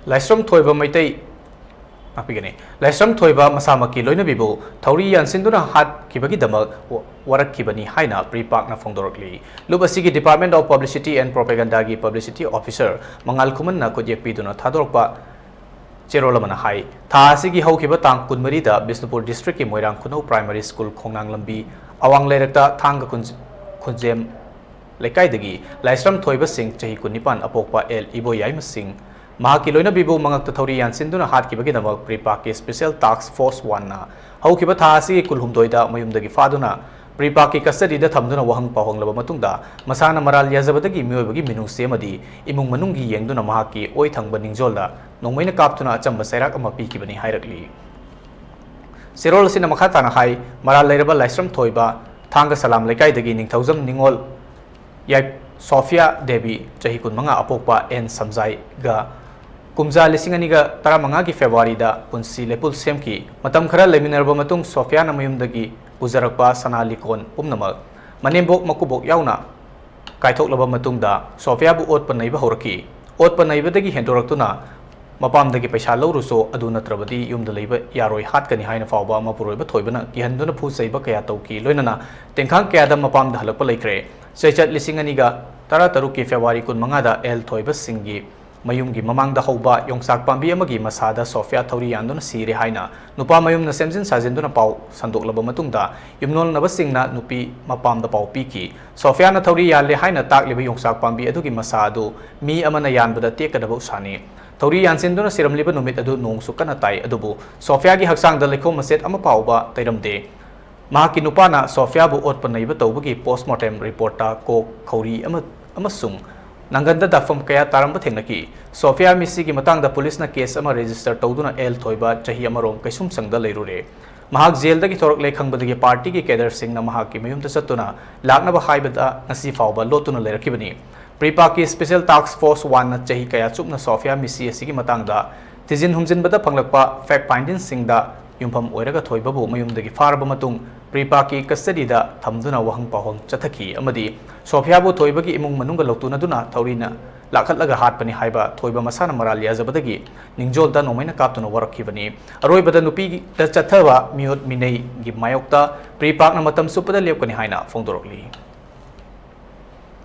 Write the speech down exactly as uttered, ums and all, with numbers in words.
ꯂꯥꯏꯁ꯭ꯔꯝ ꯊꯣꯏꯕ ꯃꯩꯇꯩ ꯉꯥꯛꯄꯤꯒꯅꯤ꯫ ꯂꯥꯏꯁ꯭ꯔꯝ ꯊꯣꯏꯕ ꯃꯁꯥꯃꯛꯀꯤ ꯂꯣꯏꯅꯕꯤꯕꯨ ꯊꯧꯔꯤ ꯌꯥꯟꯁꯤꯟꯗꯨꯅ ꯍꯥꯠꯈꯤꯕꯒꯤꯗꯃꯛ ꯋꯥꯔꯛꯈꯤꯕꯅꯤ ꯍꯥꯏꯅ ꯄ꯭ꯔꯤꯄꯥꯛꯅ ꯐꯣꯡꯗꯣꯔꯛꯂꯤ꯫ ꯂꯨꯞ ꯑꯁꯤꯒꯤ Department of Publicity and Propagandaꯒꯤ publicity officer ꯃꯉꯥꯜ ꯈꯨꯃꯟꯅ ꯈꯨꯠꯌꯦꯛ ꯄꯤꯗꯨꯅ ꯊꯥꯗꯣꯔꯛꯄ ꯆꯦꯔꯣꯜ ꯑꯃꯅ ꯍꯥꯏ, ꯊꯥ ꯑꯁꯤꯒꯤ ꯍꯧꯈꯤꯕ ꯇꯥꯡ ꯀꯨꯟꯃꯔꯤꯗ ꯕꯤꯁꯅꯨꯄꯨꯔ districtꯀꯤ ꯃꯣꯏꯔꯥꯡ ꯈꯨꯅꯧ Primary School ꯈꯣꯡꯅꯥꯡ ꯂꯝꯕꯤ ꯑꯋꯥꯡ ꯂꯩꯔꯛꯇ ꯊꯥꯡꯒ ꯈꯨꯟ-, ꯈꯨꯟꯖꯦꯝ ꯂꯩꯀꯥꯏꯗꯒꯤ ꯂꯥꯏꯁ꯭ꯔꯝ ꯊꯣꯏꯕ ꯁꯤꯡ, ꯆꯍꯤ ꯀꯨꯟꯅꯤꯄꯥꯟ, ꯑꯄꯣꯛꯄ ꯑꯦꯜ ꯏꯕꯣꯌꯥꯏꯃ ꯁꯤꯡ, ꯃꯍꯥꯛꯀꯤ ꯂꯣꯏꯅꯕꯤꯕꯨ ꯃꯉꯛꯇ ꯊꯧꯔꯤ ꯌꯥꯟꯁꯤꯟꯗꯨꯅ ꯍꯥꯠꯈꯤꯕꯒꯤꯗꯃꯛ ꯄ꯭ꯔꯤꯄꯥꯛꯀꯤ Special Task Force Oneꯅ ꯍꯧꯈꯤꯕ ꯊꯥ ꯑꯁꯤꯒꯤ ꯀꯨꯟꯍꯨꯝꯗꯣꯏꯗ ꯃꯌꯨꯝꯗꯒꯤ ꯐꯥꯗꯨꯅ ꯄ꯭ꯔꯤꯄꯥꯛꯀꯤ custodyꯗ ꯊꯝꯗꯨꯅ ꯋꯥꯍꯪ ꯄꯥꯎꯍꯪꯂꯕ ꯃꯇꯨꯡꯗ, ꯃꯁꯥꯅ ꯃꯔꯥꯜ ꯌꯥꯖꯕꯗꯒꯤ ꯃꯤꯑꯣꯏꯕꯒꯤ ꯃꯤꯅꯨꯡꯁꯤ ꯑꯃꯗꯤ ꯏꯃꯨꯡ ꯃꯅꯨꯡꯒꯤ ꯌꯦꯡꯗꯨꯅ ꯃꯍꯥꯛꯀꯤ ꯑꯣꯏ ꯊꯪꯕ ꯅꯤꯡꯖꯣꯜꯗ ꯅꯣꯡꯃꯩꯅ ꯀꯥꯞꯇꯨꯅ ꯑꯆꯝꯕ ꯆꯩꯔꯥꯛ ꯑꯃ ꯄꯤꯈꯤꯕꯅꯤ ꯍꯥꯏꯔꯛꯂꯤ꯫ ꯆꯦꯔꯣꯜ ꯑꯁꯤꯅ ꯃꯈꯥ ꯇꯥꯅ ꯍꯥꯏ, ꯃꯔꯥꯜ ꯂꯩꯔꯕ ꯂꯥꯏꯁ꯭ꯔꯝ ꯊꯣꯏꯕ ꯊꯥꯡꯒ ꯁꯂꯥꯝ ꯂꯩꯀꯥꯏꯗꯒꯤ ꯅꯤꯡꯊꯧꯖꯝ ꯅꯤꯉꯣꯜ ꯌꯥꯏ ꯁꯣꯐꯤꯌꯥ ꯗꯦꯕꯤ, ꯆꯍꯤ ꯀꯨꯟꯃꯉꯥ, ꯑꯄꯣꯛꯄ ꯑꯦꯟ ꯁꯝꯖꯥꯏꯒ ꯀꯨꯝꯖꯥ ꯂꯤꯁꯤꯡ ꯑꯅꯤꯒ ꯇꯔꯥꯃꯉꯥꯒꯤ Februaryꯗ ꯄꯨꯟꯁꯤ ꯂꯩꯄꯨꯜ ꯁꯦꯝꯈꯤ꯫ ꯃꯇꯝ ꯈꯔ ꯂꯩꯃꯤꯟꯅꯔꯕ ꯃꯇꯨꯡ ꯁꯣꯐꯤꯌꯥꯅ ꯃꯌꯨꯝꯗꯒꯤ ꯄꯨꯖꯔꯛꯄ ꯁꯅꯥ ꯂꯤꯀꯣꯟ ꯄꯨꯝꯅꯃꯛ ꯃꯅꯦꯝꯕꯣꯛ ꯃꯀꯨꯕꯣꯛ ꯌꯥꯎꯅ ꯀꯥꯏꯊꯣꯛꯂꯕ ꯃꯇꯨꯡꯗ ꯁꯣꯐꯤꯌꯥꯕꯨ ꯑꯣꯠꯄ ꯅꯩꯕ ꯍꯧꯔꯛꯈꯤ꯫ ꯑꯣꯠꯄ ꯅꯩꯕꯗꯒꯤ ꯍꯦꯟꯗꯣꯔꯛꯇꯨꯅ ꯃꯄꯥꯝꯗꯒꯤ ꯄꯩꯁꯥ ꯂꯧꯔꯨꯆꯣ, ꯑꯗꯨ ꯅꯠꯇ꯭ꯔꯕꯗꯤ ꯌꯨꯝꯗ ꯂꯩꯕ ꯌꯥꯔꯣꯏ, ꯍꯥꯠꯀꯅꯤ ꯍꯥꯏꯅ ꯐꯥꯎꯕ ꯃꯄꯨꯔꯣꯏꯕ ꯊꯣꯏꯕꯅ ꯀꯤꯍꯟꯗꯨꯅ ꯐꯨ ꯆꯩꯕ ꯀꯌꯥ ꯇꯧꯈꯤ꯫ ꯂꯣꯏꯅꯅ ꯇꯦꯡꯈꯥꯡ ꯀꯌꯥꯗ ꯃꯄꯥꯝꯗ ꯍꯜꯂꯛꯄ ꯂꯩꯈ꯭ꯔꯦ꯫ ꯆꯩꯆꯠ ꯂꯤꯁꯤꯡ ꯑꯅꯤꯒ ꯇꯔꯥꯇꯔꯨꯛꯀꯤ February ꯀꯨꯟꯃꯉꯥꯗ ꯑꯦꯜ ꯊꯣꯏꯕ ꯁꯤꯡꯒꯤ ꯃꯌꯨꯝꯒꯤ ꯃꯃꯥꯡꯗ ꯍꯧꯕ ꯌꯣꯡꯆꯥꯛ ꯄꯥꯝꯕꯤ ꯑꯃꯒꯤ ꯃꯁꯥꯗ ꯁꯣꯐꯤꯌꯥ ꯊꯧꯔꯤ ꯌꯥꯟꯗꯨꯅ ꯁꯤꯔꯦ ꯍꯥꯏꯅ ꯅꯨꯄꯥ ꯃꯌꯨꯝꯅ ꯁꯦꯝꯖꯤꯟ ꯁꯥꯖꯤꯟꯗꯨꯅ ꯄꯥꯎ ꯁꯟꯗꯣꯛꯂꯕ ꯃꯇꯨꯡꯗ, ꯌꯨꯝꯂꯣꯟꯅꯕꯁꯤꯡꯅ ꯅꯨꯄꯤ ꯃꯄꯥꯝꯗ ꯄꯥꯎ ꯄꯤꯈꯤ꯫ ꯁꯣꯐꯤꯌꯥꯅ ꯊꯧꯔꯤ ꯌꯥꯜꯂꯦ ꯍꯥꯏꯅ ꯇꯥꯛꯂꯤꯕ ꯌꯣꯡꯆꯥꯛ ꯄꯥꯝꯕꯤ ꯑꯗꯨꯒꯤ ꯃꯁꯥ ꯑꯗꯨ ꯃꯤ ꯑꯃꯅ ꯌꯥꯟꯕꯗ ꯇꯦꯛꯀꯗꯕ ꯎꯁꯥꯅꯤ꯫ ꯊꯧꯔꯤ ꯌꯥꯟꯁꯤꯟꯗꯨꯅ ꯁꯤꯔꯝꯂꯤꯕ ꯅꯨꯃꯤꯠ ꯑꯗꯨ ꯅꯣꯡꯁꯨ ꯀꯟꯅ ꯇꯥꯏ, ꯑꯗꯨꯕꯨ ꯁꯣꯐꯤꯌꯥꯒꯤ ꯍꯛꯆꯥꯡꯗ ꯂꯩꯈꯣꯝ ꯃꯆꯦꯠ ꯑꯃ ꯐꯥꯎꯕ ꯇꯩꯔꯝꯗꯦ꯫ ꯃꯍꯥꯛꯀꯤ ꯅꯨꯄꯥꯅ ꯁꯣꯐꯤꯌꯥꯕꯨ ꯑꯣꯠꯄ ꯅꯩꯕ ꯇꯧꯕꯒꯤ post mortem reportꯇ ꯀꯣꯛ, ꯈꯧꯔꯤ ꯑꯃ-, ꯑꯃꯁꯨꯡ ꯅꯪꯒꯟꯗ ꯗꯥꯛꯐꯝ ꯀꯌꯥ ꯇꯥꯔꯝꯕ ꯊꯦꯡꯅꯈꯤ꯫ ꯁꯣꯐꯤꯌꯥ ꯃꯤꯁꯤꯒꯤ ꯃꯇꯥꯡꯗ ꯄꯨꯂꯤꯁꯅ case ꯑꯃ register ꯇꯧꯗꯨꯅ ꯑꯦꯜ ꯊꯣꯏꯕ, ꯆꯍꯤ ꯑꯃꯔꯣꯝ ꯀꯩꯁꯨꯝꯁꯪꯗ ꯂꯩꯔꯨꯔꯦ꯫ ꯃꯍꯥꯛ ꯖꯦꯜꯗꯒꯤ ꯊꯣꯔꯛꯂꯦ ꯈꯪꯕꯗꯒꯤ partyꯒꯤ cadreꯁꯤꯡꯅ ꯃꯍꯥꯛꯀꯤ ꯃꯌꯨꯝꯗ ꯆꯠꯇꯨꯅ ꯂꯥꯛꯅꯕ ꯍꯥꯏꯕꯗ ꯉꯁꯤ ꯐꯥꯎꯕ ꯂꯣꯠꯇꯨꯅ ꯂꯩꯔꯛꯈꯤꯕꯅꯤ꯫ ꯄ꯭ꯔꯤꯄꯥꯛꯀꯤ Special Task Force Oneꯅ ꯆꯍꯤ ꯀꯌꯥ ꯆꯨꯞꯅ ꯁꯣꯐꯤꯌꯥ ꯃꯤꯁꯤ ꯑꯁꯤꯒꯤ ꯃꯇꯥꯡꯗ ꯊꯤꯖꯤꯟ ꯍꯨꯝꯖꯤꯟꯕꯗ ꯐꯪꯂꯛꯄ fact findingꯁꯤꯡꯗ ꯌꯨꯝꯐꯝ ꯑꯣꯏꯔꯒ ꯊꯣꯏꯕꯕꯨ ꯃꯌꯨꯝꯗꯒꯤ ꯐꯥꯔꯕ ꯃꯇꯨꯡ ꯄ꯭ꯔꯤꯄꯥꯛꯀꯤ custodyꯗ ꯊꯝꯗꯨꯅ ꯋꯥꯍꯪ ꯄꯥꯎꯍꯪ ꯆꯠꯊꯈꯤ ꯑꯃꯗꯤ ꯁꯣꯐꯤꯌꯥꯕꯨ ꯊꯣꯏꯕꯒꯤ ꯏꯃꯨꯡ ꯃꯅꯨꯡꯒ ꯂꯧꯇꯨꯅꯗꯨꯅ ꯊꯧꯔꯤꯅ ꯂꯥꯛꯈꯠꯂꯒ ꯍꯥꯠꯄꯅꯤ ꯍꯥꯏꯕ ꯊꯣꯏꯕ ꯃꯁꯥꯅ ꯃꯔꯥꯜ ꯌꯥꯖꯕꯗꯒꯤ ꯅꯤꯡꯖꯣꯜꯗ ꯅꯣꯡꯃꯩꯅ ꯀꯥꯞꯇꯨꯅ ꯋꯥꯔꯛꯈꯤꯕꯅꯤ꯫ ꯑꯔꯣꯏꯕꯗ ꯅꯨꯄꯤꯗ ꯆꯠꯊꯕ ꯃꯤꯑꯣꯠ ꯃꯤꯅꯩꯒꯤ ꯃꯥꯌꯣꯛꯇ ꯄ꯭ꯔꯤꯄꯥꯛꯅ ꯃꯇꯝ ꯆꯨꯞꯄꯗ ꯂꯦꯞꯀꯅꯤ ꯍꯥꯏꯅ ꯐꯣꯡꯗꯣꯔꯛꯂꯤ꯫